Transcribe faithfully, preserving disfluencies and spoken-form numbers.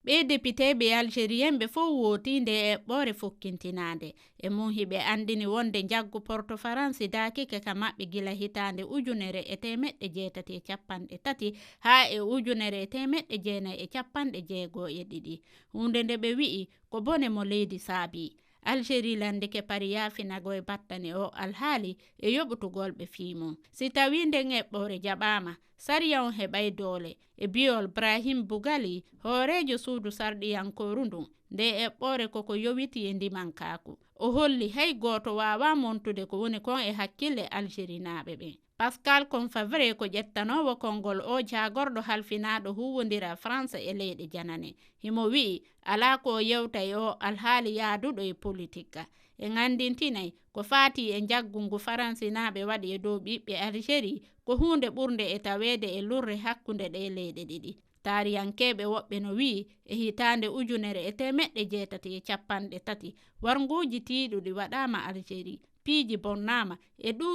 Ɓee depiteeɓe algérienɓe fof wootii nde eɓɓoore fokkintinaande. E mum hiɓe anndini wonde njaggu Porto Faransi daakike ka maɓɓe gila hitaande ujunere e teemeɗɗe jeetati e capanɗe tati haa e ujunere e teemeɗɗe jeenayi e capanɗe jeego e ɗiɗi. Huunde nde ɓe wi'i ko bone mo leydi saabii. Algérie lanndike pari yaafinago e battane o alhaali e yoɓutugol ɓe fii mum. Si tawii nden eɓɓoore jaɓaama, sariya on heɓay doole. E bi'ol Brahim Bugali, hooreejo suudu sarɗiyankooru ndun, nde eɓɓoore koko yowitii e ndimankaaku. O holli hay gooto waawaa montude ko woni kon e hakkille Algerinaaɓe ɓen. Pascal Confavre ko ƴettanoowo konngol o jaagorɗo halfinaaɗo huuwondiral France e leyɗe janane. Himo wi'i alaa ko o yewta e o alhaali yaaduɗo e politik. En anndintinay ko faatii e njaggu ngu Faransinaaɓe waɗi e dow ɓiɓɓe Algérie ko huunde ɓurnde e taweede e lurre hakkunde ɗee leyɗe ɗiɗi. Taariyankeeɓe woɓɓe no wi'i e hitaande ujunere e teemeɗɗe jeetati e capanɗe tati, warnguuji tiiɗuɗi waɗaama Algérie, piiji bonnaama e ɗuuɗi